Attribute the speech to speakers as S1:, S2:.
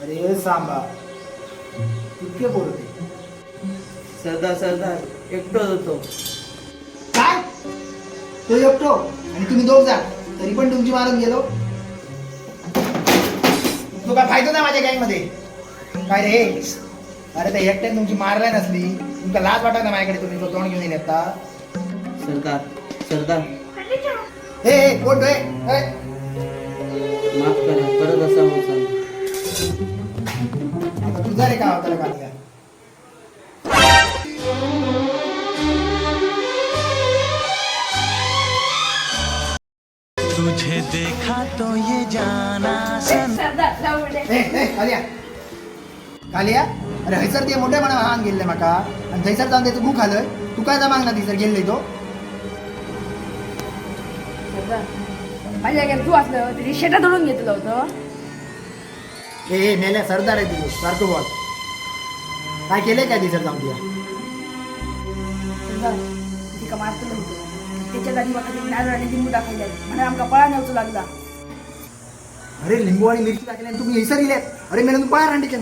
S1: अरे सांबा, कितके पोर होते?
S2: सरदार, सरदार, एकटोच होतो.
S1: काय, तो एकटो आणि तुम्ही दोघ जा, तरी पण तुमची मारून गेलो. तो काय फायदा नाही माझ्या गँग मध्ये. काय रे, अरे त्या एकट्याने तुमची मारलाय नसली, तुमका लाज वाटत ना माझ्याकडे तुम्ही तो तोंड घेऊन येईल आता?
S2: सरदार, सरदार.
S1: हे हे, कोण रे? ए,
S2: माफ करा, परत असा होता.
S1: आता तुझा रे काय होता का?
S3: तुझे देखा तो ये जाना.
S4: सरदार, जाऊ दे.
S1: ए ए, खाली या, खाली या. अरे, हयसर ते मोठ्या म्हणा हांग गेल्ले माका आणि थंयसर जाऊन त्याचं भूक आलंय. तू काय जा मागना थंयसर गेल्ले तो?
S4: सरदार, माझ्या घरात तू असलं तरी शेटा तोडून घेतलं होतं.
S1: ए ए, मेल्या, सरदार आहे तुझं, सारखं बोल. काय केलंय काय थंयसर जाऊन तुला?
S4: सरदार, तिका मारतलं होतं. त्याच्या जागी म्हाका ते नारळ आणि लिंबू दाखवले म्हणून आमका पळा नेवचो लागला.
S1: अरे, लिंबू आणि मिरची टाकली आणि तुम्ही हयसर इले. अरे मेल्या, तू पळा रांडीच्या.